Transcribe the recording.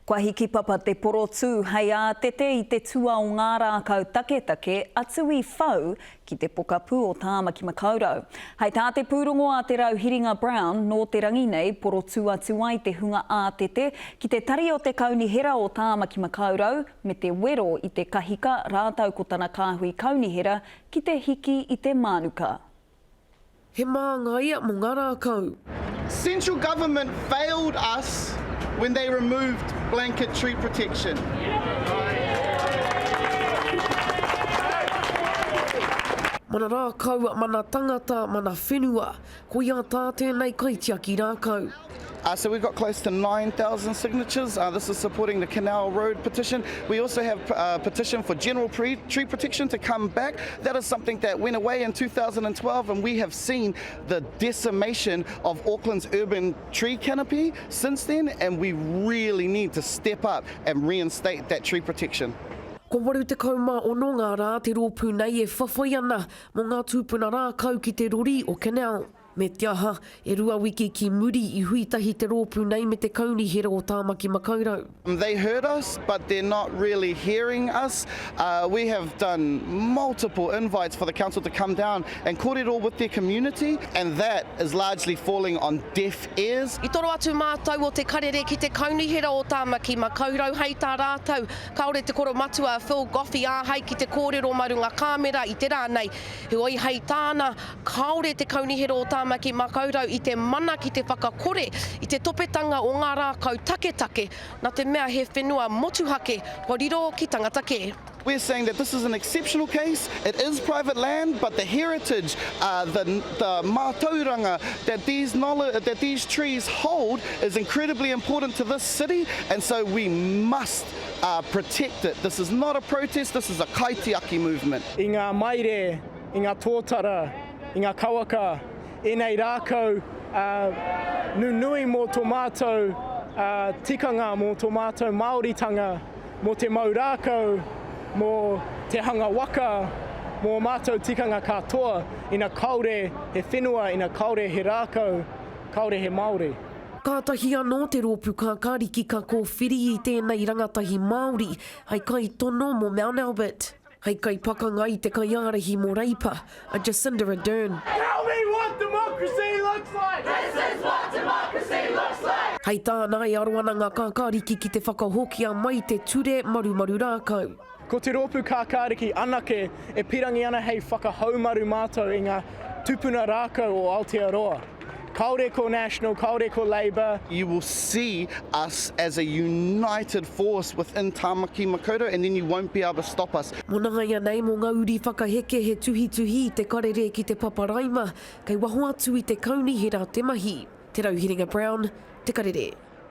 Kua hikipapa te porotū hei ātete i te tua o ngā rākau taketake atu i Whau ki te pokapū o Tāmaki Makaurau. Hei tā te pūrongo a Te Rauhiringa Brown, nō te rangi nei porotū atu ai te hunga ātete ki te tari o te Kaunihera o Tāmaki Makaurau me te wero i te kahika rātou ko tana kāhui kaunihera ki te hiki i te mānuka. He māngai mō ngā rākau. Central government failed us when they removed blanket tree protection. Mana rākau, mana tangata, mana whenua, koia tā tēnei kaitiaki rākau. Uh, so we've got close to 9,000 signatures. Uh, this is supporting the Canal Road petition. We also have a petition for general pre tree protection to come back. That is something that went away in 2012 and we have seen the decimation of Auckland's urban tree canopy since then and we really need to step up and reinstate that tree protection. Ko 86 ngā rā te rōpū nei e whawhai ana mō ngā tūpuna rākau ki te rori o Canal. Me te aha, e rua wiki ki muri i hui tahi te rōpū nei me te Kaunihera o Tāmaki Makaurau. They heard us but they're not really hearing us. We have done multiple invites for the council to come down and kōrero with their community and that is largely falling on deaf ears. I toro atu mātou o Te Karere ki te Kaunihera o Tāmaki Makaurau hei tā rātou, kāore te koromatua a Phil Goff i āhei ki te kōrero mā runga kāmera i te rā nei. Heoi hei tāna, Kāore te Kaunihera o Tāmaki Makaurau i te mana ki te whakakore i te topetanga o ngā rākau taketake, nā te mea he whenua motuhake kua riro ki tangata kē. We're saying that this is an exceptional case, it is private land, but the heritage, the the mātauranga that these knowledge, that these trees hold is incredibly important to this city, and so we must protect it. This is not a protest, this is a kaitiaki movement. I ngā maire i ngā tōtara, i ngā kawaka, ēnei rākau nunui mō tō mātou tikanga, mō tō mātou Māoritanga, mō te mau rākau, mō te hanga waka, mō ō mātou tikanga katoa, ina kāore he whenua, ina kāore he rākau, kāore he Māori. Kātahi anō te Rōpū Kākāriki ka kōwhiri i tēnei rangatahi Māori hei kaitono mō Mount Albert. Hei kaipakanga i te kaiārahi mō Reipa, a Jacinda Ardern. Tell me what democracy looks like! This is what democracy looks like! Hei tāna, e aro ana ngā kākāriki ki te whakahokia mai te ture marumaru rākau. Ko te rōpū kākāriki anake e pirangi ana hei whakahaumaru mātou i ngā tupuna rākau o Aotearoa. Kāore ko National, kāore ko Labour. You will see us as a united force within Tāmaki Makaurau and then you won't be able to stop us. Mo nāianei, mo nga uri whakaheke he tuhituhi i te karere ki te paparaima, kei waho atu i te kaunihera te mahi. Te Rauhiringa Brown, Te Karere.